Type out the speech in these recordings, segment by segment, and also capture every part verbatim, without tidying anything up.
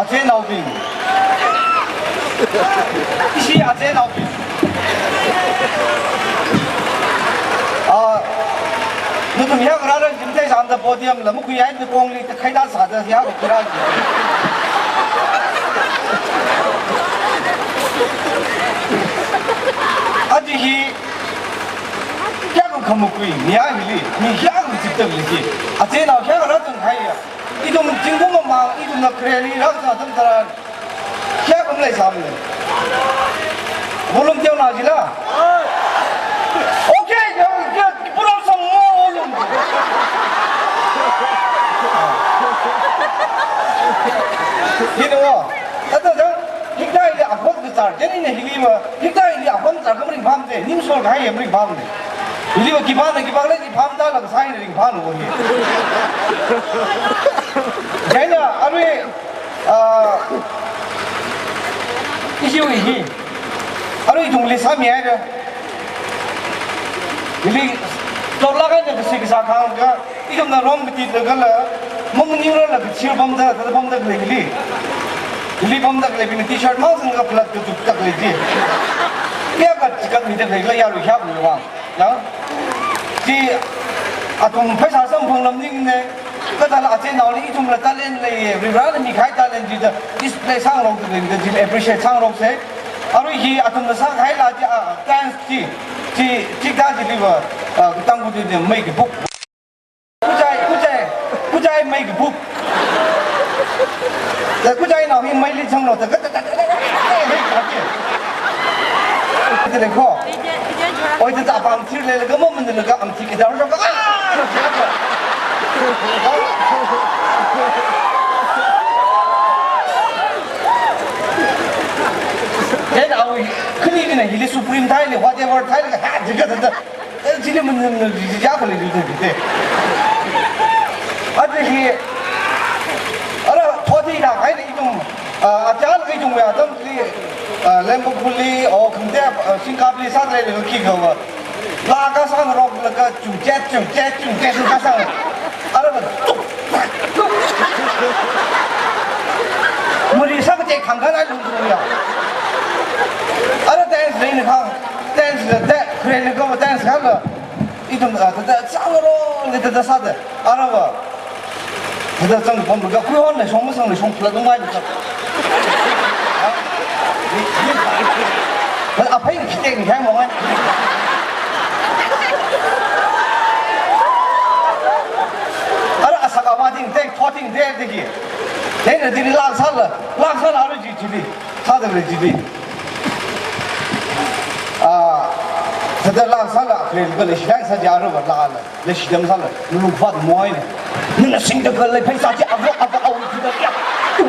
Achei naobing. Ishi achei naobing. Ah, nathum hiyākha rāra jimte sāda podium la makhuihai, nakhongli takhaida sāda hiyākha khuirā. Aja hi hiyākha khamakhui, mi a hili, mi hiyākha chiptak lei chi. Acheinao hiyākha rāzangkahaiya. Ithum zingkum mamang, ithumna khareli rāzang atam tharan, kayākha maleisāmana. Volume teonao jila. Okay, okay, pura sammo volume. Hina wo. Ata jang, hikathā hili akhon kazār, chieina hili va, hikathā hili akhon kazār kha maringphāmana, ningshokahai maringphāmana. Hili va khipāna, khipā lei, khipā mathālāk sāhaina ringphāna wo hi. Chieina, arui, ah, issue hi. Arui ithumli sāmihaira. Hili, toklāk eina kasi kasā khangakha, ithumna rom katitlaga la, mamaningla kathir pamda, thāda pamda khalei hili. Hili pamda khaleibingna T-shirt mang sanglaga phalat katuktak lei chi. Kayākha chikat mida khalei la yarui hiyākha mavāng. Ya? Chi athum pheisā samphang lam ningna, kathāla acheinaoli ithumla talent lei, Varivarāna mikahai talent chida display sāngarokda leida, chi appreciate sāngaroksa. Arui hi athumna sākahaila chi, ah, dance chi, chi, chikathā chili va, ah, katang khudu chi mei kaphuk. Kuchai, kuchai, kuchai mei kaphuk. Da kuchainao hi meili changlo, da ka, da, da. Ita lei kho. Oi, da, da, apam thir leilaga, mo mun leilaga, am thir ki da, ro, ka, ah! Then, awi, khani ni na, hili Supreme thai lei, whatever thai lei, ha, jiga, da, da. Eh, chili mun, mun, mun, ji, ji, ja, khali, ji, ji, ji, ji. Aja hi, ara, thot hi da, ai, ithum, ah, achālakha ithum ya, tam, chili, ah, Lembakhulli, o, khangte, ah, Singkapli sāda leilakha khikha va. Laa kasāngaroklaga, chungchet, chungchet, chungchet, kasāng. Ara va, tuk, tuk. Muri sākate khangkhan ai lungtru ya. Ara dance leina khang. Dance la, da, khareli kava dance khala. Ithum, ah, thāda, sāngaro, ni thāda sāda. Ara va. Thāda zangpamlaga, khuihon lei, shong masang lei, shong phalat ngai da. Thāda aphei khiteng khai mongai. Ara asak ava ting, teng, thot ting, teng, teng ki. Teng na dili laksāla, laksāla, ara ji, jili. Sāda lei jili. Ah, thāda laksāla, khalei khalei shidang sā jaro va lala. Lei shidang sāla, lungvat moina. Nina singda khalei pheisā chi ava, ava, au, thāda ya. Tu.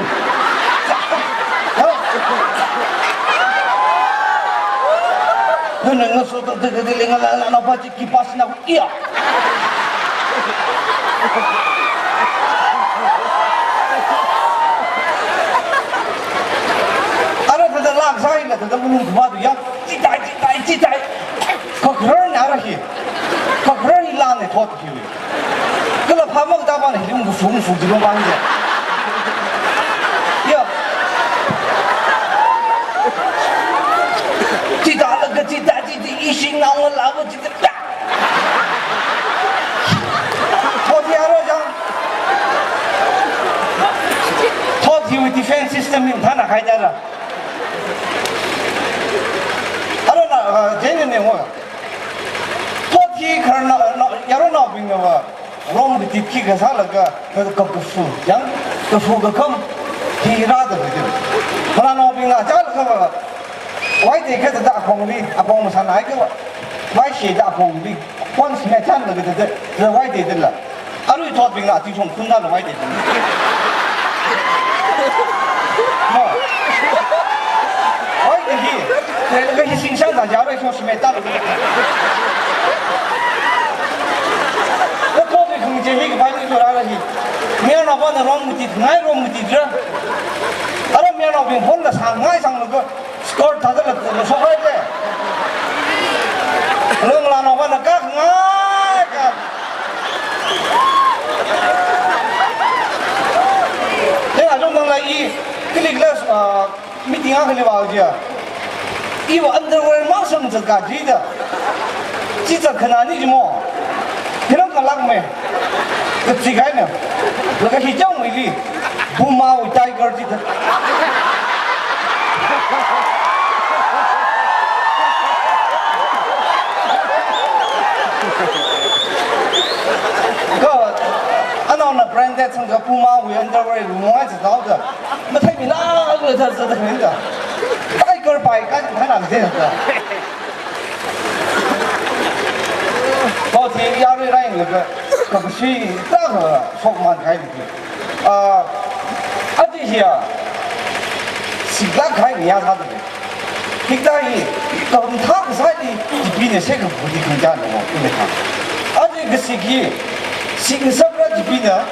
Ya. Nina ngasoda, da, da, da, lei ngala, la, la, na, pa, chi, ki, pas, na, ya. Ara thāda laksāhaila thāda malung kumatu ya, chitai, chitai, chitai. Kakharar na ara hi. Kakharar hi lana thot hi. Kala phamak da bana hi mung fung fung jilong bang je. Ya. Chitalaga chita, chita, ishing na ngala, chita, ya. Thot hi ara jang. Thot hiwui defense system hi mathānākahai dara. Ara na, ah, jene ne wa. Thot hi kharna, na, yaronaobingna wa. Rom katit khikha sālaga, ka, ka, kafu, jang, kafu kakham, hi rāda katit. Kharnaobingna, chālakha wa. Vaite kha thāda akhongli, akhong masānai kha wa. Vaishe da akhongli. Khon sime chānlaga thāda, thāda vaite thāla. Arui thotbingna athishong khunda la vaite thāla. Mo. Vaite hi. Thālaga hi singshan da jare shong sime thāla. La thotbing khangachei hi khavai ni jora la hi. Mayarnaovana rom katit, ngai rom katit ra. Ara mayarnaobing phone la sāngai sānglaga. Skirt thāda la, la shokrai le. Lung la no bana kak ngai kak. Te ajong bang la i, Ili class, ah, meeting akhali vājiya. Iva underwear mang samzat kajida. Chi zatkhanani jimo. Hiram ngalakmei. Katsikaina. Laga hi chang mili. Puma wui tiger jida. Ko, anaona branded sangga Puma wui underwear wui mongai jida. Mathei mi la, la, la, la, la, la. Tiger pai kan, kan ang de, la. Ko thi yarui rai nge, ka, ka shi, ta, ka, sok man kai ni. Ah, ati hiya, si la kai ni ya sa de. Hikathā hi, kathā kasāli, jibina seka budi khangjana, ina kha. Ati kasik hi, sik ngasakra jibina,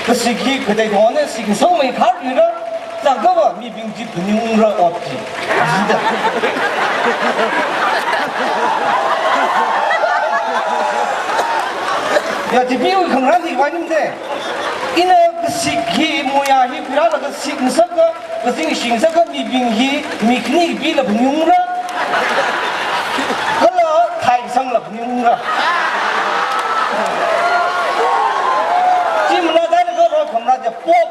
kasik hi, kathei thone, sik ngasakmei kharira, zangkava mibing chi phaningungra ot chi. Jida. Ya, jipi wui khangarān hi vāningde. Ina kasik hi, moya hi, khuirālaga sik ngasaka, kazing shing saka mibing hi, mi khani kapila phaningungra. Kala, thai sangla phaningungra. Chi mana dai na kala khamra ja pop.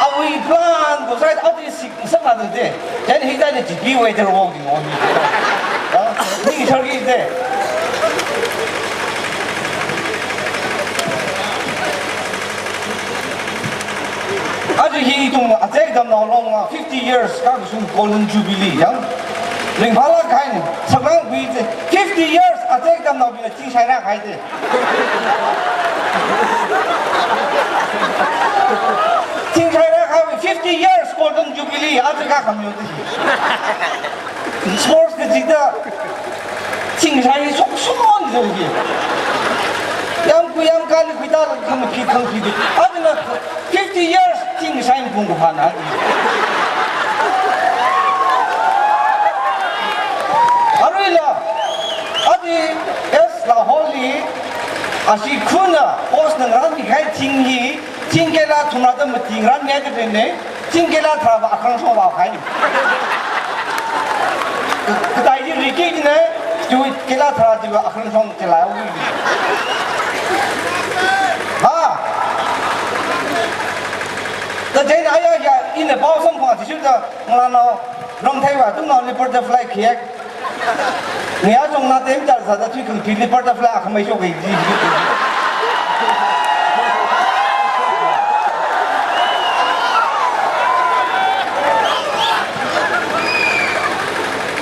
Awui plan, ko sai ati sik ngasakna de. Then hi dai na jipi wui ter wok ding on. Ha? Ni sarki de. Aja hi ithum azek damnao longa fifty years kakashung Golden Jubilee yang. Ringphālāk kahai ni, saklang khui de. Fifty years azek damnaobingna chingshaira kahai de. Chingshaira kahai fifty years Golden Jubilee, aja kakham yo de. Sports kajida, chingshai sok sok on jo hi. Yamkui yamkali khuida la khangphi khangphi de. Adina fifty years chingshai pung ko hana. Aruila, adi es la holi, ashi khuna, os nang ran di khai ching hi, ching kela thumra da mating ran ngai de ne. Ching kela tharāva akhrang shong vākhai. Kathā hi riki ne, chiwui kela tharā chiva akhrang shong chila wi. Ha. Tajaina aya ya, ina pao samphang chi shuda, ngalānao, rong theiva, tumnaoli butterfly khiek. Nia chong na tem char sa da thui khangphili butterfly akhamei shok ei ji.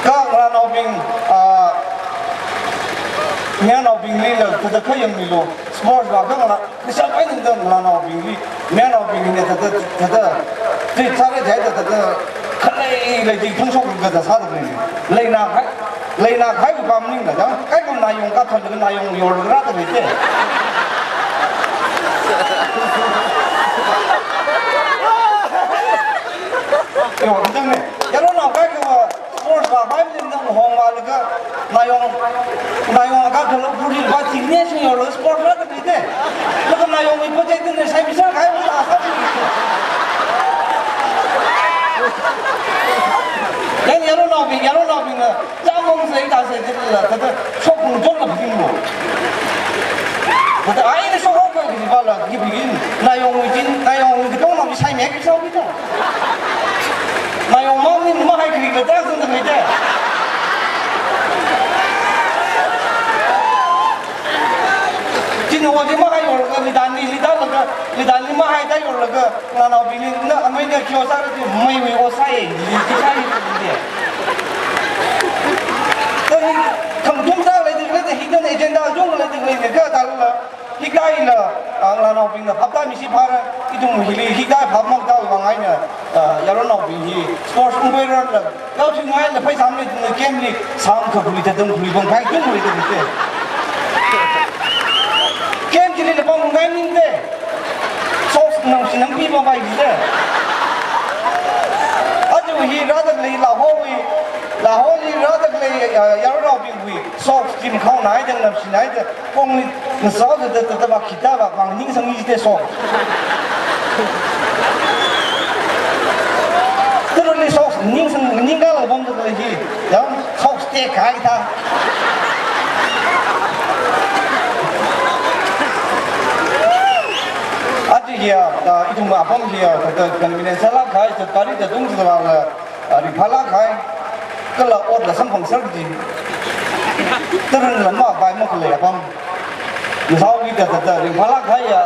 Ka ngalānaobing, ah, mayarnaobingli la, thāda khayang milo, sports va ka ngalā, Kashap eina da ngalānaobingli, mayarnaobingli ne thāda, thāda, chi thāra jai da thāda, khalei lei chi thangshok kada sāda lei. Leina khai, leina khai u pam ning da, kaikam nayong kathon da nayong yorra da lei te. Yo, da ne, yaronnao kaikava, Sports va five lim nang hong va laga, nayong, nayong aga kalo puri va ting ne sing yo lo sports va ta pite. Laga nayong mi project ne sai mi sa kai va ta sa. Yang yaronnaobing, yaronnaobing na, jamong sai ta sai ta la, ta ta, shok kung jong la bing lo. Ta ta, ai ne shok kung ki va la, ki bing, nayong mi jin, nayong mi kong na mi sai me ki shok ki ta. Nayong mom ni mahai kri ka ta zung ka ta. Chin wa di mahai yor ka lidan ni lidan la ka lidan ni mahai ta yor la ka nanaobing ni na amai na kyo sa ka ti mai mai o sa ye ni ki sa ye ni. Ta ni khangtum sa le di le di hidden agenda jong le di le ka ta la. Hikathā la, ah, ngalānaobingna phaptā misi phāra, ithum hili hikathā phapmang ta vang eina, ah, yaronnaobing hi, sports ungkhuira la, yau thui ngai la, phai sam le, game li, sam kha khuli ta dam khuli bang khai tung khuli ta te. Game chili la bang ngai ning te. Socks nang si nang pi bang bai te. Atu hi rāda lei la hoi, la hoi rāda lei, ah, yaronnaobing hui, socks jim khao nai dang nam si nai te. Kong ni, ngasao da, da, da, da, ba, kita, ba, bang, ning sang ni te so. Ningsang, ningkala pamda khalei hi, yāng, sok stay kahai thā. Aja hi ya, ah, ithum apam hi ya, thāda convenience sālāk kahai, thāda gari thāda tungda lala, ah, ringphālāk kahai, kala otla samphangser kaji. Tharanla mapai makhalei apam. Masao hi thāda, thāda ringphālāk kahai ya,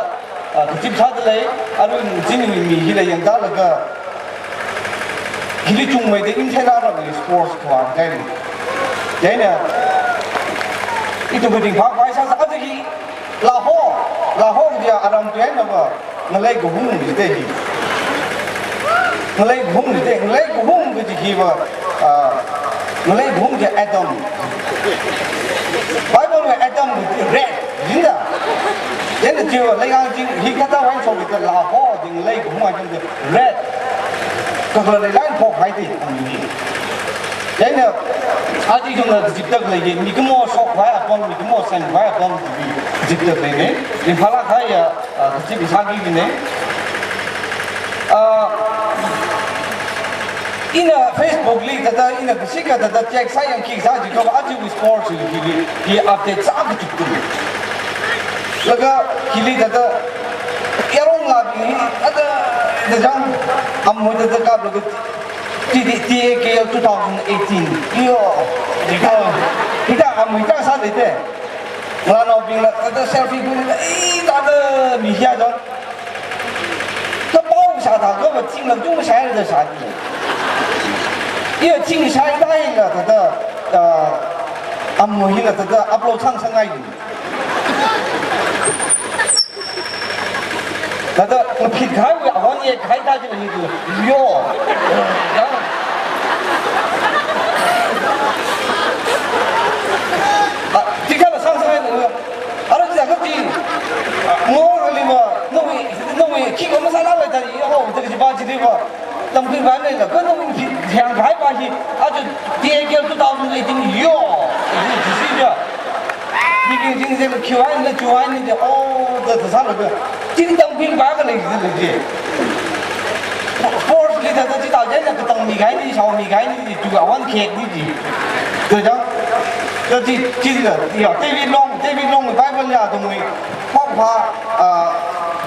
ah, kazip sāda lei, arui chini mi hila yangda laga, hili chungmeida ringtheirāra sports khavā kahaina. Chieina, ithum ringphā khavai sāsa, aja hi, Lahore, Lahore dia aram tuihaina va, ngalei kahung jida hi. Ngalei kahung jida, ngalei kahung kaji hi va, ah, ngalei kahung kaji atom. Bible va atom kaji red, jinda. Chieina chiva, leingang ching, hikathā wine shop kaji Lahore, jing ngalei kahung a jing red. Kakhalat leilāk phok haida, ani. Chieina, aja ithumna kazipda khalei hi, mikumo shok khavai apam, mikumo seng khavai apam, kazipda khalei hi. Ringphālāk kahai ya, ah, kazip sāki kajina. Ah, ina Facebook li thāda, ina kashika thāda check sāyangki sā jikha, aja hi sports hi, hi, hi update sā kachuk tum. Laga hili thāda, yaronla bing hi, thāda, thāda jang, amui thāda kap laga, T D, T A K L two thousand eighteen. Yo, hikathā, hikathā amui hikathā sāda leite. Ngalānaobingla, thāda selfie bing, ei, thāda mi hiya jang. Kapao sāda kava chingla tung shai da shai. Iya ching shai da hila thāda, ah, amui hila thāda upload sāngasakngai. Thāda ngaphit kahaiwui awon ye kahai thā jila hi tu. Yo. Ya. Ah, chikathāla sāngasakngai. Ara chi akha chi, ah, ngorali va, nawui, nawui, khi va masālāklei thā, yo, thāda kaji va chili va. Tamkhuipaimana, kha nawui khi, yangkahai va hi, aja T A K L two thousand eighteen, yo, hi, hi, hi, ya. Miking jing jing khiwui eina, chiwui eina, oh, thāda sālaga. Chili tamkhuipai khalei, khalei chi. Sports li thāda chithā chieina katangmi kahaina, shaomi kahaina, chi awon khekna chi. Thāda, thāda chi, chila, ya, David Long, David Long Bible ya, tammi, phokphā, ah,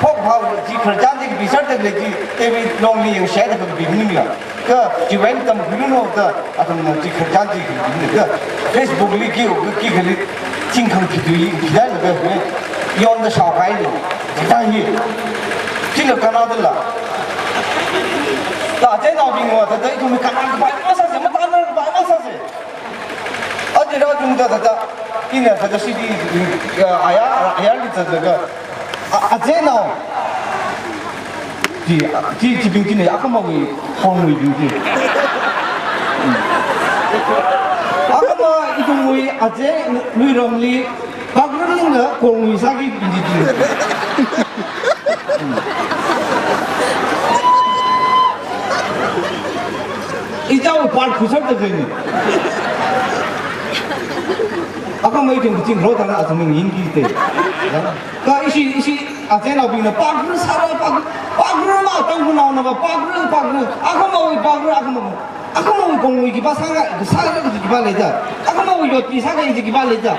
phokphā, chi Christian chi, research chi, David Long li yang share da bing ni ya. Kha, chiwui eina tamkhuilu no da, athumna chi Christian chi, kha, Facebook li khi, khi khali, chingkhang khi tui, khi da laga, yonda shaokahaina, chi da hi. Chila kannada la. Thāda, acheinaobing va, thāda, ithum kannakapai masāsa, matānnakapai masāsa. Aja rāchungda thāda, ina thāda city, ah, aya, ayarli zatlaga, a, achenao. Chi, chi, chibing china, akhamawui Kongnguibing chi. Akhama ithumwui ache Luiramli, Pakru lingla Kongnguisāki bing chi chi. Ichao part khuiser da khaina. Akhama ithum kaching rotana athum yingki te. Ya. Kha ishi, ishi, acheinaobingna Pakru sāra, Pakru, Pakru ma, Tangkhulnaona va, Pakru, Pakru, akhamawui Pakru, akhamawui. Akhamawui Kongnguiki va sāngai, sāngai kaji va leida. Akhamawui yotpi sāngai kaji va leida.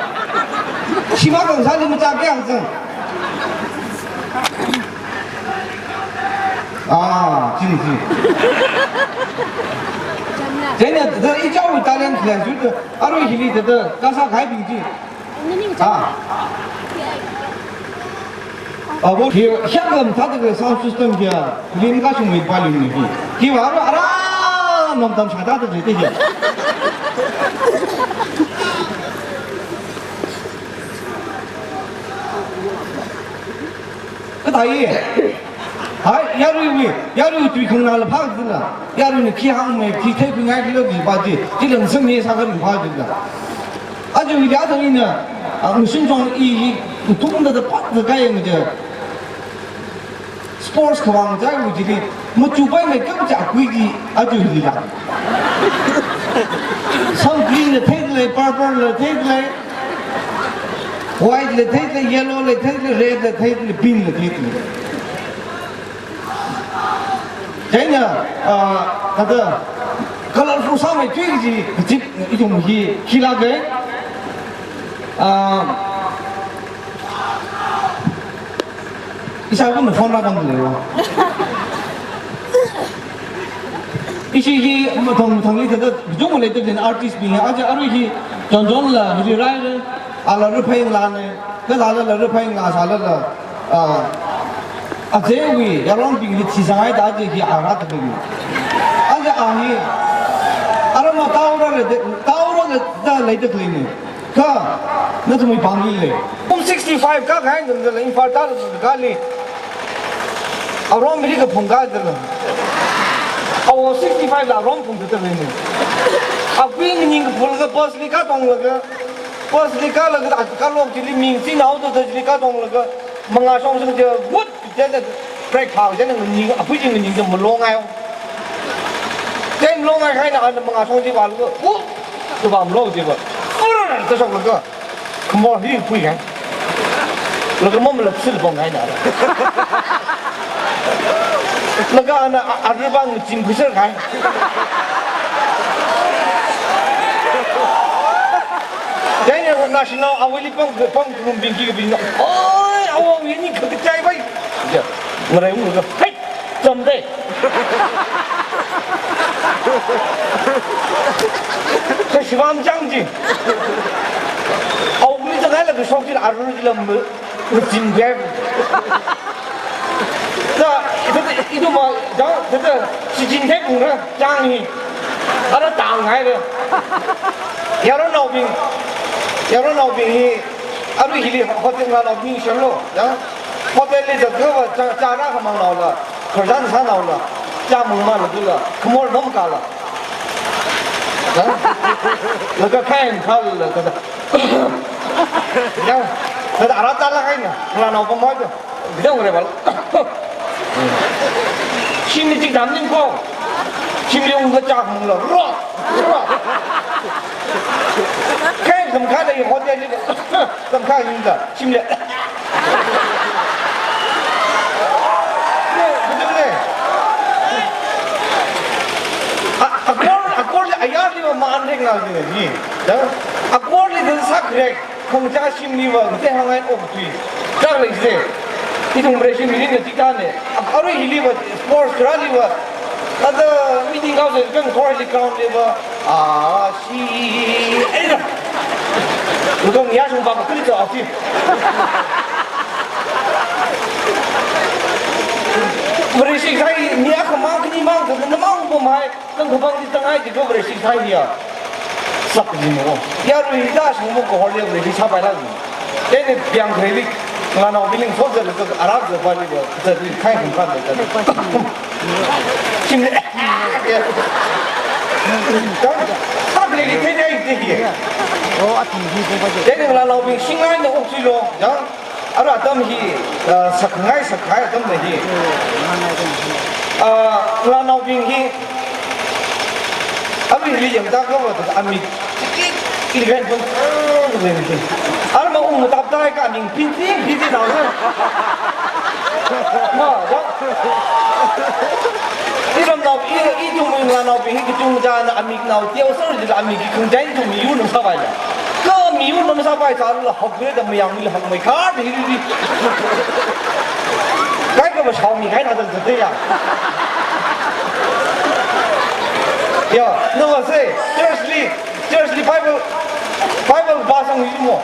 Shimān khangsāli machā kayang zang. Ah, chini chi. Chieina, thāda ichaowui talent lei shuda, arui hili thāda, kasā kahaibing chi. Ah. Ah, wo, hi, hiya lam thāda khalei sound system hiya, lim kashungmei pā lim ni hi. Hiva ara, ara, nom tam shada da jite hi. Kathā hi. Hai, yaruiwui, yarui tui khanganāla phākazina. Yaruina khi hāngmei, khi theikhuingai kilo kaji va chi, chi lam sangni sākha ringphākazina. Aja hili athang ina, ah, machine chong i, i, thumda da pat da kayang je. Sports khavang chaiwui chili, machupaimei kham chi akui chi, aja hili la. Sam green la theilei, purple la theilei, white la theilei, yellow la theilei, red la theilei, pink la theilei. Chieina, ah, thāda, Colorful sāmeithui chi, chi, ithum hi, khilāke. Ah, ishāvāna phone rākam leiwa. Ishi hi, mathang, mathangli thāda, jung leida lei artist bing, aja arui hi, chonchonla, hili rai re, ala ru pheng la ne, kala la ru pheng la, sala la, ah, ajawui, yaronbingli thisanghaida, aja hi, ara ta bing. Aja a hi, ara ma taora leida, taora leida, leida lei ne. Kha, nathumwui pāngli lei. Kum sixty-five kakahai nganzala Imphal tālala kali. Arom mili kaphung kazala. Awo sixty-five la arom phungda lei ne. Akui nganingkaphulaga bus li katonglaga. Bus li kalaga, a, kalok chili ming chinaoda chili katonglaga. Mangā shongshong chi, wut! Chieina brake phā, chieina nganing, apui chi nganing chi malongai. Chieina malongai kahaina, ana mangā shong chi vālaga, u, chi vāmalo chiva. Fur, ta shoklaga. Khamor hi pui kahai. Laga mom la tsil bong kahaina. Laga ana a, arui vang chim khuishar kahai. Chieina national awuili pang, pang rumbing ki bing. Oi, awo, ini kha kachai bai. Ya, ngarai ung ga, "Hai, cham dei." Kha shivam chang ji. Awuili chang ai laga shok ji arui ji lam. Ujin gap. Da, da, da, ithum ma, da, da, da, shijin gap na, chang hi. Ara tang hai da. Yaronnaobing, yaronnaobing hi, arui hili hotel ngalānaobing shelo, da. Hotel li da gava, cha, cha rākhamang naola, kharjan sānaola, cha mangmala dula, khamor nom kala. Da. Laga kain khala, da, da. Ya, da ara tala kaina, ngalānao pamai da. Bidang re bal. Shimli chik dam ning ko. Shimli ung kachak mung la. Ro. Ro. Kai samkha da hotel li. Samkha ning da. Shimli. Ne, bidang ne. A, akorli, akorli ayarli ma man rek na ni. Da. Akorli dan sak rek. Khongcha shimli va, te hangai okthui. Chang lei se. Ithum Vareshi mili na tik tane. Arui hili va, sports kharāli va. Ada meeting kau se, kan khor hili ground li va. Ah, shi. Ei na. Udong ya shung ba kali to active. Vareshi sai ni akhamang khani mang, na mang bo mai. Nang khabangli tangai di ko Vareshi khai dia. Sak ji mo. Yarui da shung mo ko hor le Vareshi sāpai la ji. Ene biang khrelik. Ngalānao biling so zali ko arab zali ko zali khai khum khan zali. Shimli. Sak le ki te jai te ki. Oh, athum hi ko ba je. Ene ngalānao bing shingai ne okthuilo. Yang Ara atam hi, ah, sakngai sakngai atam hi. Ah, ngalānaobing hi, arui hili yangda kava ta amik, ili gan pun, ah, hi. Ara ma ung tap dai ka ning pin pin pin pin tau. Ma, da. Iramnao, i, ithum ngalānaobing hi kachungchāna amiknao teosar jila amik khangjai ithum miyur nam sāpai la. Ka miyur nam sāpai sālala hok le da mayang mila hok mai kha de hi de. Kai kava shao mi kai na da zate ya. Ya, no va se, church li, church li Bible, Bible ba sang hi mo.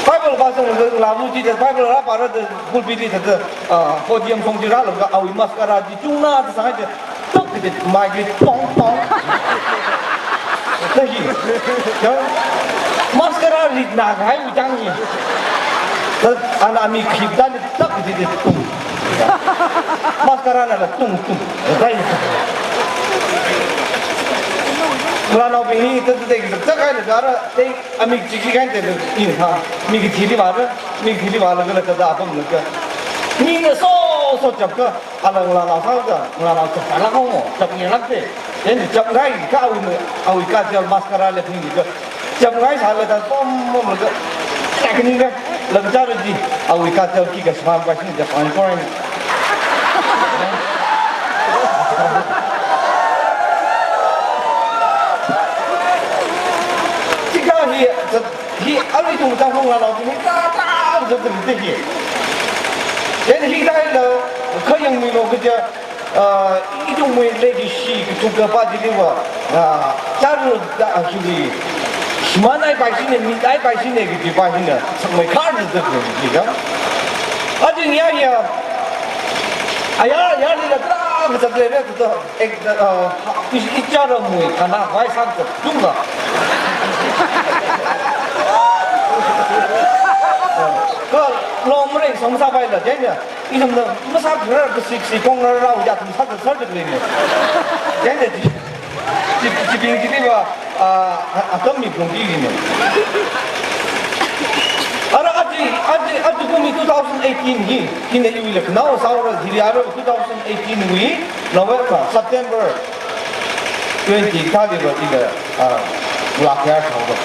Bible ba sang la bu ji da Bible ra pa ra da pulpit li da, ah, podium shong ji rālaga awui mascara ji chungna da sang ji. Tuk, tuk, mai ji tong, tong. Tahi. Yang mascara rit na ngai u jang ni. Ana amik khip da ni tuk, tuk, tuk, tung. Mascara na la tung, tung. Rai. Ngalānaobing hi tuk, tuk, tuk, tuk, kai na gara, te amik chiki kai te in ha. Mik thili vāra, mik thili vālaga la kada apam laga. Ni na so, so chapka. Ala ngalānao sāda, ngalānao chapkhalak mo, chapngailak te. Then chapngai ka awui, awui kajal mascara le phing ka. Chapngai sāla da pom pom ka. Tekni ka. Lam chara ji, awui kajal ki ka shmam ka shing chapngai korai. Hi, arui ithum Tangkhul ngalānaobing hi, ta, ta, ta, ta, ta, hi. Then hithāda, khayang milu kaja, uh, ithumwui legacy, kathuk kapā chiliva, uh, char da, uh, hiwui. Shimānhaipai shine, mithaipai shine, kajipa hina, sangmeikhar da, da, da, da, da. Ajing ya, ya. Aya, ya, ni la, ta, ta, ta, ta, ta, ta. Ek, uh, i, i charamwui, kana vai san ta, dunga. Ka long mrei song sa vai la, janya. Ithumna, masā kharar kasik si kong rarau ya, thum sa ta sar ta lei ne. Janya ji. Ji, ji bing ji ni ba, uh, a, atam mi kong ji ni. Ara aji, aji, aji kumi two thousand eighteen hi, hina iwui le, now saura, hiri ara two thousand eighteen wui, November, September twenty thirty lo ila, ah, lakh ya thao lo.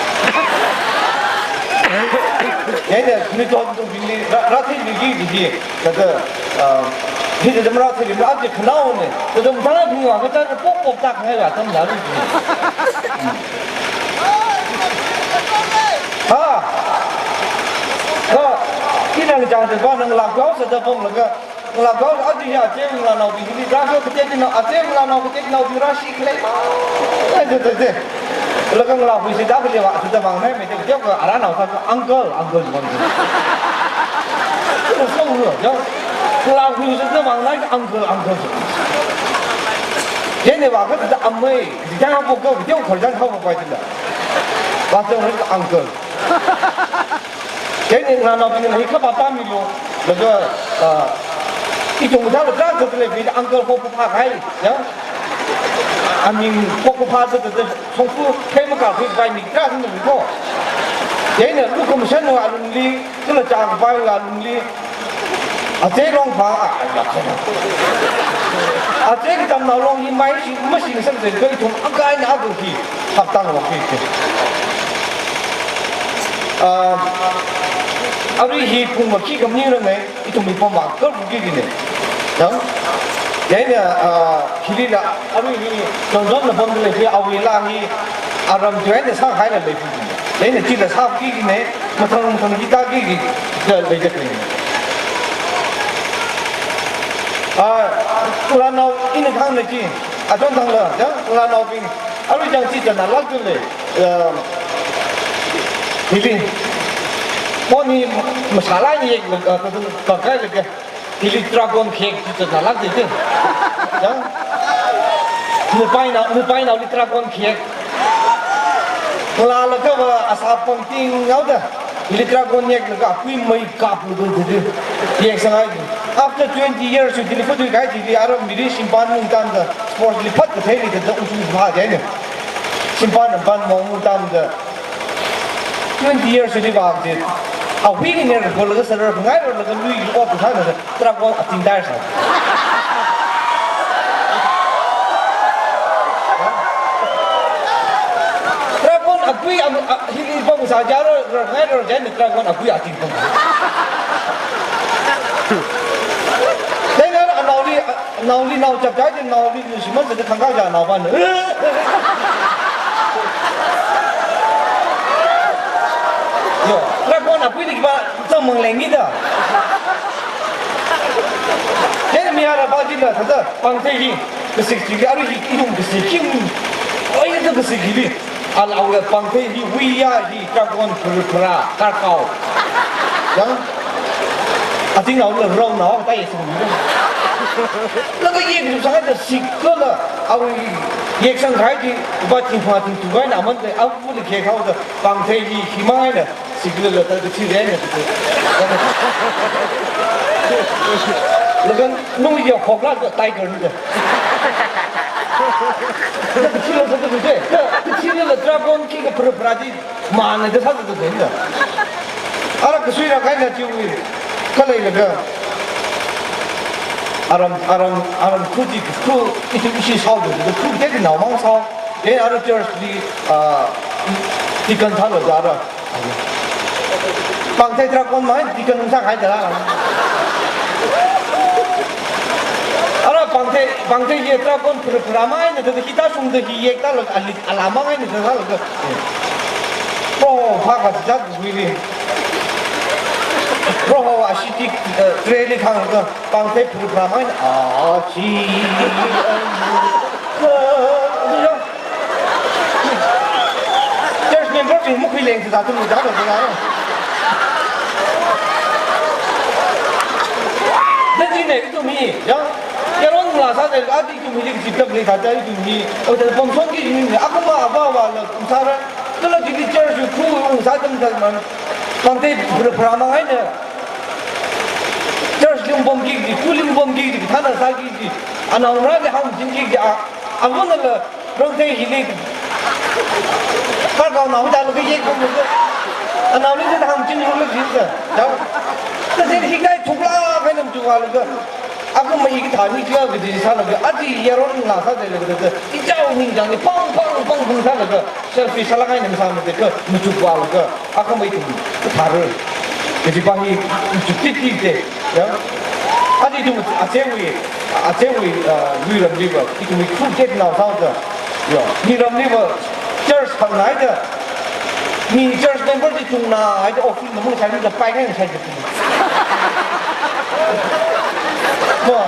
Yaina, ni to tu bili, ra, ra thi bili, bili, kata, ah, hi de mara thi bili, ati khanao ne, kata mara bili wa, kata pok pok tak hai la, tam la bili. Ha. Ha. Ina jang de ba nang lakh ya sa da bong la ka. Ngalākao, aja ya, aja ngalānaobing hili, rākao kateonaobing, aja ngalānao kateonaobing rāshi khalei ma. Ai, te, te, te. Laga ngalākhui si da khalei va, aja da mang nai, mei te kateo ka, arānao sa, uncle, uncle, uncle. Song lo, ya. Ngalākhui si da mang nai, uncle, uncle. Ye ne va, ka da amei, di jang ha po ka, kateo khar jang ha po pai te la. Va te uncle. Kei ni ngalānaobingna hi khapā pāmilu, laga, ah, ithum thāla tarākha leiphi uncle pok kaphā kahai, ya? Aming pok kaphā sāda, songfu phei makākhui pai mi tarākha leiphi ko. Kei ni lukhamashanwui alungli, kala chāngkhavaiwui alungli, aja long phā, ah, ya, ya. Aja katamnao long hi mai shi, mashing samse, kha ithum akha eina akha hi, haptang long hi. Ah, arui hi pung va khi khamaning rang ngai, ithum hi pom va kar ki ki ne. Yang? Yang ne, ah, hili la, arui hi, jong jong na pom le hi, awui la hi, aram jong ne sākahai la le hi. Yang ne chi la sā ki ki ne, mathang mathang ki ta ki ki, da le da ki ne. Ah, ngalānao ina khang na chi, achon thang la, yang, ngalānaobing, arui jang chi chānna lak tu le, um, hili. Mo ni masala ni ek, uh, ka, ka, ka, ka, hili dragon khek chi chānna lak tu te. Ya? Nupainao, nupainaoli dragon khek. Ngalā laga va asā pangting ngao da. Hili dragon yek laga apui mai kap laga tu tu. Yek sangai. After twenty years, you deliver to guy, the other million shimpan mung tam da. Sports li phat kathei li da, da utu pha jai ne. Shimpan pan mong tam da. Twenty years li bang ji. Ahui ni ne ko laga sarar ngai ro laga lui o tu thang da. Dragon ating dai sa. Dragon apui am, a, hili pong sa ja ro, ro ngai ro jai ne dragon apui ating pong. Dai na anaoli, a, Naoli nao chap chai de naoli nusiman se de khangkha ja nao ban. Yo, dragon apui li ba zang mang leng ni da. Then mi ara ba ji la sa da pangthei hi, kasik ji ga ri hi, ithum kasik hi. Oi, ithum kasik hi. Ala awui pangthei hi, wui ya hi, dragon pura pura, karkao. Yang, ating nao la rao nao, tai sung. Laga yek sangkahai da sik kala, awui yek sangkahai di, ba ting pha ting tu gai na man da, awui li khe khao da, pangthei hi, hi mang ai na, sik kala ta da chi gai na. Laga nung ya khok la da, tiger ni da. Laga chi la sa da de, laga chi la dragon ki ka pura pura di, Mana de sa de de de. Ara kasui ra kai na chiwi. Kalei laga. Aram, aram, aram khu ji khu, iti ishi sao de de khu de nao mang sao. De ara church di, ah, deacon thalo da ara. Pangthei dragon mai, deacon sākahai da. Ara pangthei, pangthei ye dragon pura pura mai na de hita sung de hi yek da la ali, ala mang ai na de la. Proho phākazat zuili. Proho ashitik, eh, treli khanglaga pangthei phurupharamai, ah, chi. Church member bing mukhui leng sāda tum da da da. Dadi ne ithum hi, ya. Yaron la sāda, adi ithum hi, dik sip tam le sāda ithum hi. O da pamsong ki ni, akuma aba wa la kum sāra. Kala jili church yu khu ung sātam sāman. Pangthei phurupharamai na. Church lim pamki ji, khu lim pamki ji, thana sāki ji. Anaongarāli hāngchinki ji, a, amunala rongthei hili. Kharkaonao da lukha yek pamlukha. Anaoli ji hāngchinlukha ji sa. Da. Kaje hikathā thuklāk eina machukvālakha. Akuma i kathā ni kya kaji sālaga, adi yaron la sāda lei kathā, ichao ningchāngli pang, pang, pang, pang sālaga, selfie sālāk eina masāmate kha, machukvālaga, akuma ithum kathāra. Kajipa hi machuk titi te, ya. Adi ithum achewui, achewui, ah, luiramliva, ithum hi khruket nao sāda, ya. Miramliva, church khangnaida, mi church member chi chungnaida, office na mung sāda, pai kai sāda. Mo.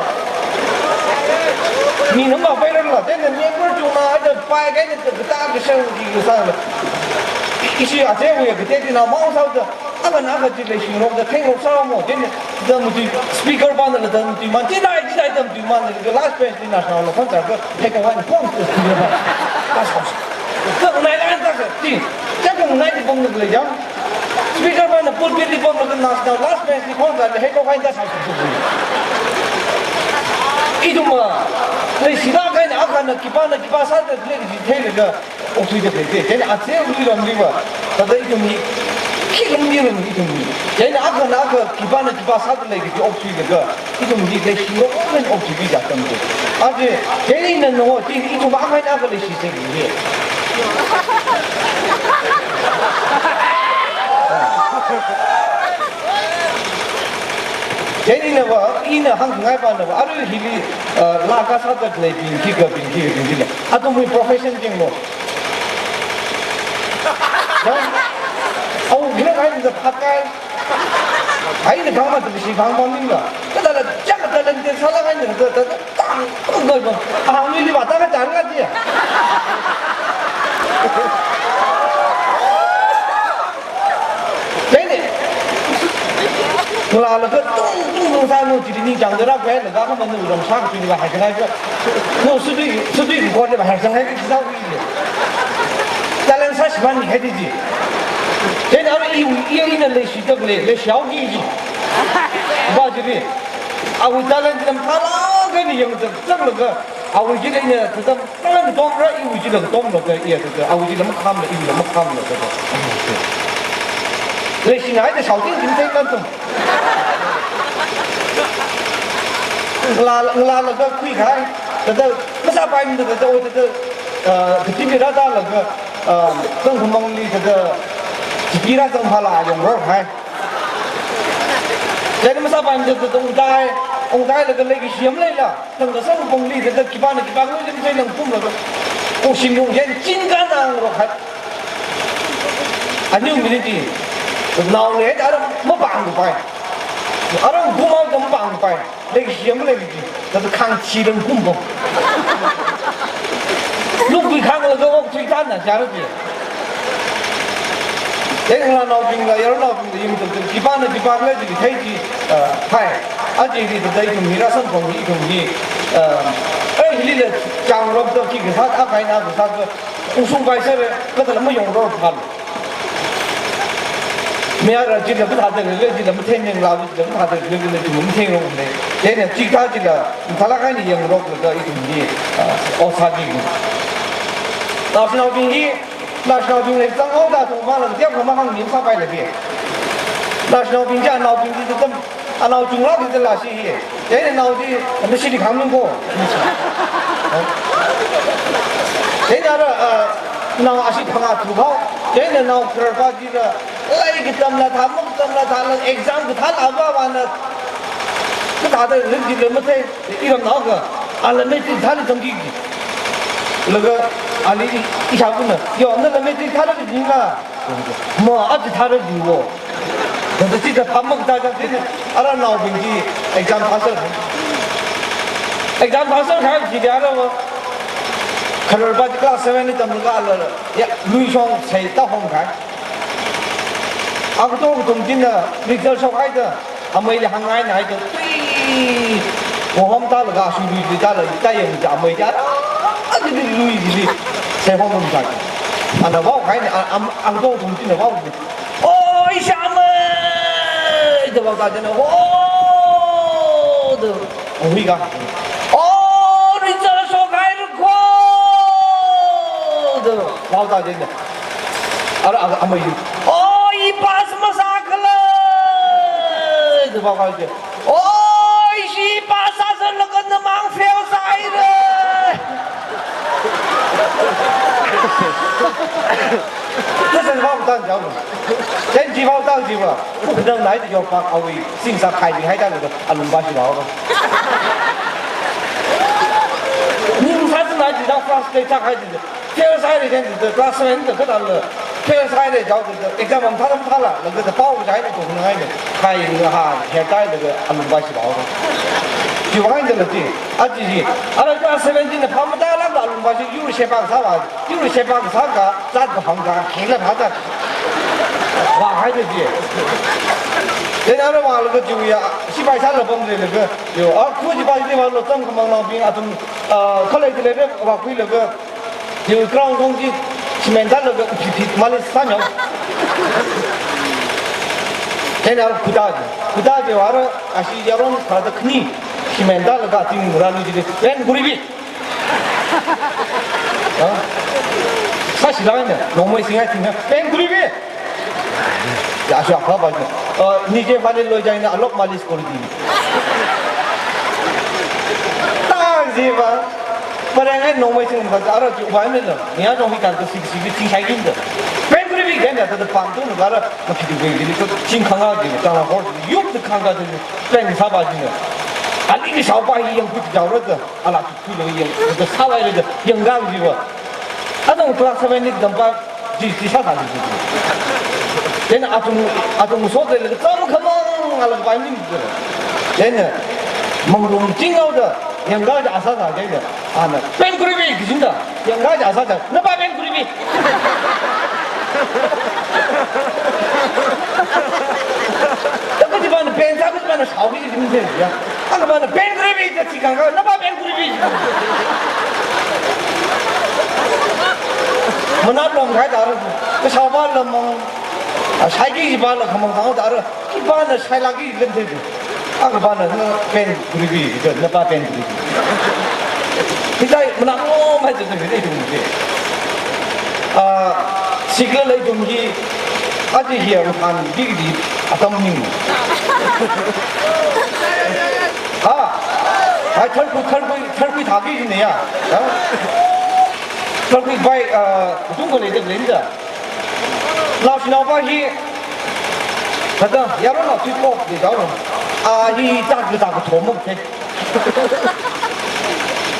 Mina mapairarla, then member chungnaida pai kai na kata kasang ji kasang. Ishi achewui kateti na mau sāda, aba na kati le shingrok da thengrok sāmo, then da mutui speaker pana la da mutui man, chidai, chidai da mutui man, the last bench ni na sālo, kon ta ka, take a one, pong. That's awesome. Ka nai lan ta ka, ti, chak ka nai di pong na le jam. Speaker pana pulpit li pamlaga national last bench li khon ka le heko kain da sa su su. Ithum ma, leishilāk eina akhana khipāna khipā sāda lei ji theilaga, okthuida lei te. Then ache luiramliva, thāda ithum hi, khi lungli ram ithum hi. Then akhana akha khipāna khipā sāda lei ji okthuilaga, ithum hi leishirok eina okthuibi ja tam te. Aje, chieina no, chi ithum akha eina akha leishi se hi. Chieina va, ina hāngngaipa na va, arui hili, ah, laa kasā da leibing khikha bing khi bing khila. Athumwui profession jing mo. Ya? Au, gila kai da phat kai. Ai, na kang ma tu si kang bang ning la. Kada la, chak da lan te sala kai na da, da, da, tang, tang, tang, tang. Ah, ni li ba ta ka jan ka ji. Chieina. Ngalālaga tung, tung, tung sā no chili ningchāngda rākhuilaga khamanu ramsha kachili va haisang hai ka. No sudui, sudui khuikorli va haisang hai ka khisā khuili. Talent sāshimān ni hai di ji. Chieina arui i, i, ina leishi tak le, leishihaoki ji. Ba chili. Awui talent lam thala kani yangzak zaklaga. Awui chili ina tazam. Kalam katomra iwui chila katomlaga, iya, thāda, awui chila makhamla, iwuila makhamla, thāda. Leishinaida shouting jin thei kan tum. Ngalā, ngalālaga khuikhai, thāda, masāpaimada, thāda, o, thāda, ah, katimira tālaga, ah, kangkhamangli, thāda, chipira zangphala yongrorhai. Chieina masāpaimada, thāda, ungtai, ungtailaga leikashi maleila. Tangda sāpongli, thāda khipāna khipā ngui lim sai lang kumlaga. Kongshim yung yen chin ka nang ro khat. Aniu minute. Nao le ara mapang pai. Ara kumao da mapang pai. Leikashi malei ji. Thāda khangchi lang kumpong. Lukui khanglaga okthui tana jara ji. Then ngalānaobingla, yaronaobingla, yim tum tum, khipāna khipā khala ji, thei ji, ah, hai. Aja hili thāda ithum hi rāsamphangi, ithum hi, ah, eh, hilila chāngrok da khi kasā, akhai na kasā ka, ungshungpai sāra, kathāla mayongrorphala. Mayara jila kathāda lei, jila mathei ning la, jila kathāda lei, jila ithum matheingrok lei. Then chithā jila, thala kaini yangroklaga ithum hi, ah, o sāki. Naoshinaobing hi, Naoshinaobing lei zanghaoda thongmala, tiap khamahāng ning sāpai lagi. Naoshinaobing chi anaobing chi tam, anao chunglāk chi lāshi hi. Chieina nao chi, nashili khangming ko. Chieina ra, ah, nao ashi phangā thukhao. Chieina nao khararpa chila, lai katamla thā, makatamla thāla, exam kathāla avāvāna. Kathāda rin jila mathei. Iramnao ka, ala matric thāli zangki. Laga, ali i, ishāvana. Yo, nala matric thāla rinla. Ma, aja thāra diwo. Thāda chithāda phāmakatāda, chithāda arui naobing chi exam passer. Exam passer kahai chi diarawui. Khararpa chi class seven li tamlaga ala, ya, lui shong sai tāhongkahai. Akatong kathum china result shokhaida, ameili hāngngainaida, tui, hohom tālaga, shu lui lui tālaga, tāyang chi amei chi, ah, ah, lui lui chili, sai homum sāki. Ana vaokahaina, a, am, akatong kathum china vaoki. "Oi, ishi amei!" da vaoda china, "Oh!" da, hui ka. "Oh, result shokhaira ko!" da vaoda china. Ara, ara, amei. "Oh, i pass masākhala!" da vaoka chi. "Oh, ishi pass sāzanlaga namang fail sāhaira!" Thāda vaoda china. Then chi vaoda chiva, ukdang nai di yorpa awui, singsa khai di haida laga, alungva shi vaoda. Ning sāzan nai di dang frustrate sākahai di. Fail sāhaira chithāda class seven da kathāla. Fail sāhaira jihaoda exam mathā mathāla, laga thāda pao jaina tong ngai ne. Khai nga ha, hertai laga alungva shi vaoda. Chiwui vang eina la chi, aja chi. Ara class seven china phāmatālākda alungva shi yur sheba sāva. Yur sheba sāka, zat kahāng ka, khela phāda. Vāhaida chi. Then ara vālaga chiwui ya, sipai sāla pamda laga, yo, a, khu sipai sāda vālo, tamkhamangnao bing athum, ah, khalei chili vākhuilaga, yo, ground kong chi cement tālaga, phit phit mali sānyao. Then ara khuda chi. Khuda chi vāra, ashi yaron kharāda khani, cement tālaga, ting rālu chili, "Pen khuiruibi!" Ha? Sāshilāk eina, nongmei singai singai, "Pen khuiruibi!" Ya, shu akhava chi. Uh, nije mali loi jaina alok mali school di. Tang jiva. Pareng ai nongmei sing ba ara ju ba mila. Nia nong hi kan to sik sik sing shai kin da. "Pen khuiruibi!" Then ya ta pam tu na ara na phi tu be di to sing khanga di, tang la hor di, yup di khanga di. Pen sāva china. Ali ki shaopa hi yang kut jaora da. Ala khuilaga yang, da sāvailaga, yangkang chiva. Athum class seven li tampa, chi, chi sāsā chi, chi, chi. Then athum, athum sot leilaga, tamkhamang ala vai ning chi. Then, mangrum chinghaoda, yangkang chi a sāsā chi, ana, "Pen khuiruibi!" kajina da, yangkang chi a sāsā, "Napa pen khuiruibi!" Kachipana pen sā, kachipana shaoki chi ning se ya. Akhapana pen khuiruibi da chi kang ka, "Napa pen khuiruibi!" Manat lom khai da, kashaopa lamang, a, shaiki chipala khamang sāda, khipana shailāki lam the. Akhapana, "Na pen khuiruibi," da, "Napa pen khuiruibi." Hithāda manat lom hai da, da, da, da. Ah, sikla lei ithum hi, aja hi ang phan big di atam ning. Ha? Hai tharkhui, tharkhui, tharkhui thāki jina ya. Ha? Tharkhui bai, ah, tung ko lei da lei da. Naoshinaopa hi, thāda, yaronao tui pok di dao. Ah, hi tak tak thomok the.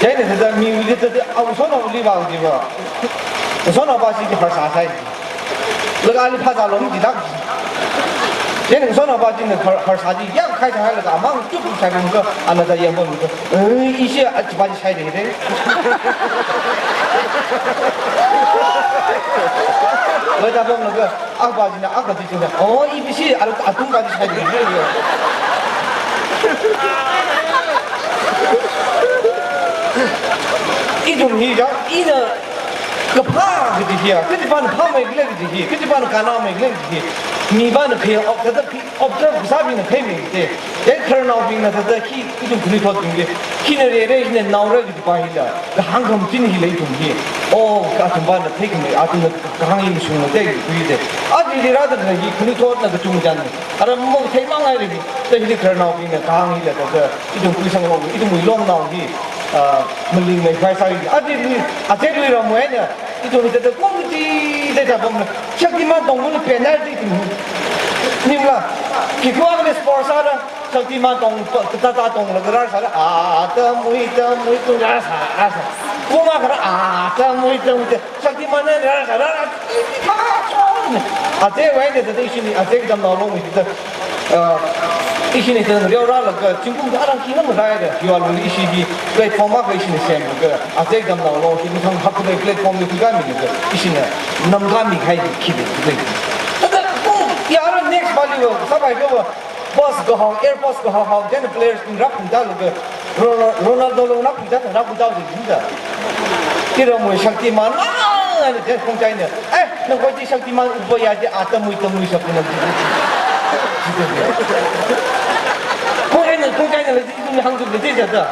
Chieina thāda miwuili thāda, awusonaoli vājiva. Awusonaopa chi chi harsā sai. Laga ali phazā lom jilak. Chieina awusonaopa china har, harsā chi yāmkhai sāhailaga amang chup chup sai bamka, ana thāda yāmpamlaga, "Eh, ishi a chipa chi sai de de." Laga pamlaga, Akpa china, akpa china, "Oh, ishi a, athumpa chi sai de." Ithum hi ya, ina kaphā kaji hi ya, kachipana phāmeikhala kaji hi, kachipana kannāmeikhala kaji hi, mipana phei, ob, thāda phei, observe kasābingna pheimei te. Then khararnaobingna thāda khi, ithum khanuithotbingli, khina reira, khina naora kajipa hila, kahāng khamachin hi lei ithum hi. Oh, kathumpana theikhamei, athumna kahāng hi mashunga te, khui te. Aja hili rāda hi khanuithotna kachungchan. Ara mong theimang ai lei, thāda hili khararnaobingna kahāng hila thāda, ithum khuisang lo, ithum wuilongnao hi, ah, malingmeikhavai sāki. Aja hili, aja hili ramwui eina, ithum hi thāda kong chi thāda pamna, Shaktiman tongmana penalty ithum hi. Ningla, khi khuang ni sports ara, Shaktiman tong, ta, ta, ta tonglaga rāsāra, ah, ta mui, ta mui, tung rāsā, rāsā. Khuang akha rā, ah, ta mui, ta mui, ta, Shaktiman na rāsā, rā, rā, Aja wai ne da ishi ni, aja Tamnao Long ni da, ah, ishi ni da riau rālaga, zingkum da arang khi nang rai da, hiwa lu ishi hi platform akha ishi ni semlaga, aja Tamnao Long hi ni thang hak da platform ni kami ni da, ishi ni namkami khai khi ni da. Tada kung ya ra next bali wa, sabai ka wa, bus kahao, air bus kahao hao, then players ni rap da laga, Ro-, Ronaldo lo rap da, rap da ji da. Ira mo Shaktiman, ah, then Khongchai ne. Eh, nang ko ji Shaktiman upa ya ji atam mui tam mui Shaktiman ji. Khongchai ne, Khongchai ne ji hang ji ji da.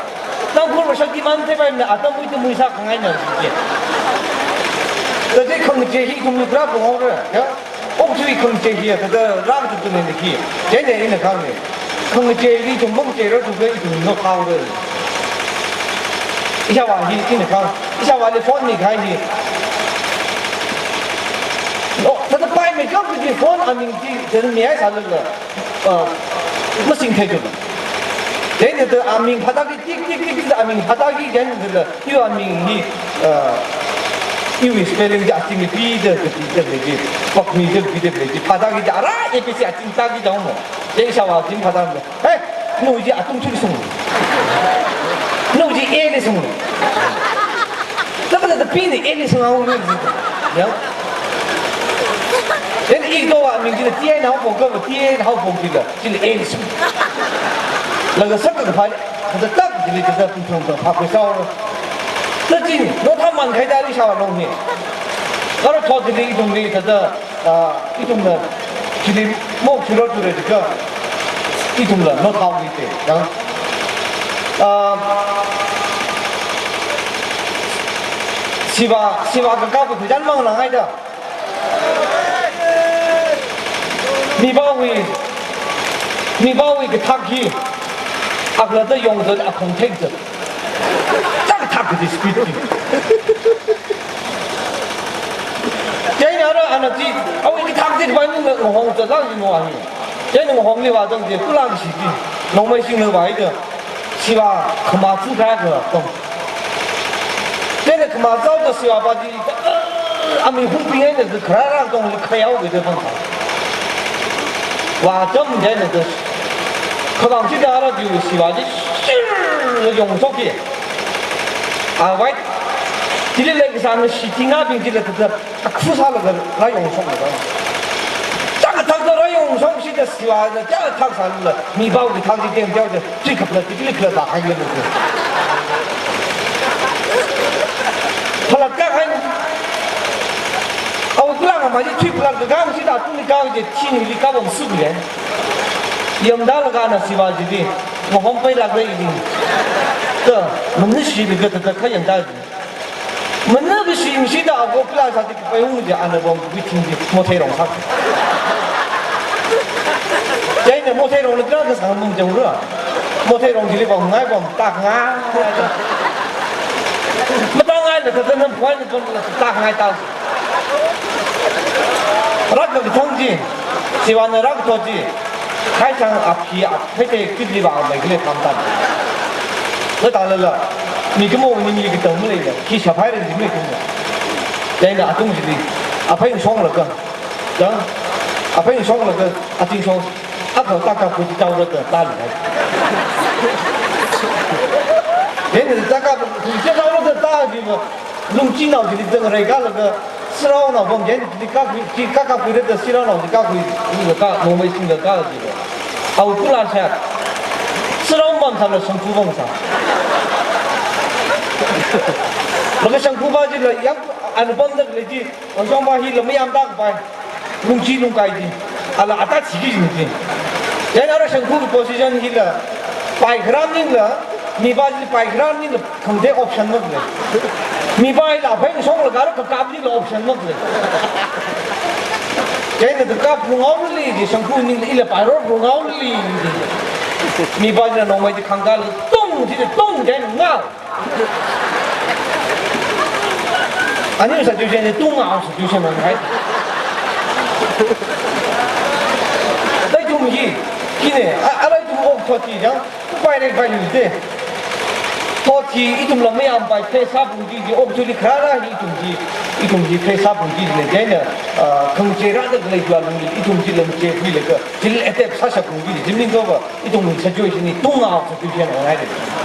Nang ko Shaktiman te bai ne atam mui tam mui sākhangai ne ji. Da ji khang ji hi kum rap mo re. Ya. Okthui khangachei hi, thāda rākatuktuni khi. Chieina ina kahāng ni. Khangachei hi ithum mong chei rāthuka ithum no kau rā. Ishāvā hi ina kahāng. Ishāvāli phone mikahai hi. Oh, thāda paimei kau kaji phone aming chi, thāda mihaisālala. Ah, masingthei tu. Chieina thāda aming phātaki tik, tik, tik, tik, aming phātaki chieina thāda. Iwui aming hi, ah, iwui spelling chi aching hi P da, da, P da lei chi, pak mi da, P da lei chi, phātaki chi, ara, A B C aching taki chang mo. Chieina ishāvā ching phātaki, "Hey, nawui chi atung chili sung. Nawui chi A li sung." Laga da P ni A li sung au ni. Ya. Then i do aming chi T A na hao pong ka, T A na hao pong chi la. Chili A li sung. Laga sākakapha, thāda tak, chili thāda pungchong ta phākhui sāo. Thāda chi, notha mankahai da ishāvā Long hi. Karo thot chili ithumli thāda, ah, ithumna, chili mok churot churot ka, ithumla notha wi te, ya. Ah, Siva, Siva kakā bu khuidan mang langai da. Mipāwui, mipāwui kathak hi, akhalatta yongzat, akhong thekzat. Chākathak kaji speed hi. Chieina ara ana chi, awui kathak chi bai ningla ngahong zat lang chi no ahi. Chieina ngahongli vāzang chi, kula kashi chi. Nongmei shingla vāi da. Siva khamā chu kha kha tong. Chieina khamā chao da Siva pa chi, ah, ami hungping eina da kharā rā tong li khayao kida pang. Vācham chieina da. Khavang chi da ara chi Siva chi, shir, yongshok ki. Ah, wai. Chili leikasā na shi thingabing chila thāda. Akhu sālaga rāyongshok laga. Chākathak da rāyongshok shi da Siva da chākathak sālala, mipāwui kathak chi teng teo da, chi kapla, chi kli kla da hai le lo. Phalat kahai. Awui kula ngama chi chi phalat kahai shi da tungli kahai chi, chi nili kapam suk le. Yamda laga na Siva chi di, ngahong pai laga i di. Da, manishili ga da, da, khayamda. Mana kashi mashida ako kala sāda kapai hung ji ana bom kuiting ji motheirong sā. Chieina motheirong na kala kasang mang jang ra. Motheirong jili bom ngai bom tak ngai. Matang ngai na tata nam phuai na kon la tak ngai tak. Rak ka thang ji. Siva na rak thot ji. Khai chang aphi ap, phei te kit li ba mai kile tham tan. Kha ta la la. Mi kamo ni mi kitang male ya. Khi shaphai ren ji male kum ya. Chieina atung ji di. Aphei shong laga. Da. Aphei shong laga. Aching shong. Akha ta ka pu ji tau ra ta ta li hai. Chieina ta ka pu ji tau ra ta ta ji ba. Lungchinao chili zang rai kalaga, saraonao bom jen chili kakhui, chi kakakhui da saraonao chili kakhui, ila ka, nongmei singda ka ji ba. Awui kula sha. Sarao bom sāla shangkhu bom sā. Laga shangkhu ba chila, yang, ana bom da le ji, ong shong ba hila mayamda kapai. Lungchi lungkai ji. Ala ata chiki ji ji. Chieina ara shangkhu ki position hila. Pai kharam ningla, mipā ji pai kharam ningla, khamde option mak le. Mipā hila pheng shong laga ara kakap jila option mak le. Chieina kakap lungao li ji, shangkhu ningla ila pai ro lungao li ji. Mipā jila nongmei ji khangkā la, tung ji tung chieina ngao. Ani sa ju jen tung a sa ju jen mang hai. Dai tum hi, hi ne, a, a dai tum ok thot hi jang, pai re pai ni de. Thot hi, itum la mayam pai, phei sā bung ji ji, ok ju li kharā hi itum ji, itum ji phei sā bung ji ji ne, jen ne. ah, khangachei rāda khalei hiwui alungli ithum chila macheikhuilaga, chili adapt sāshap khuilaga, chi maningakha ithumwui situation hi tungao situation nganai de.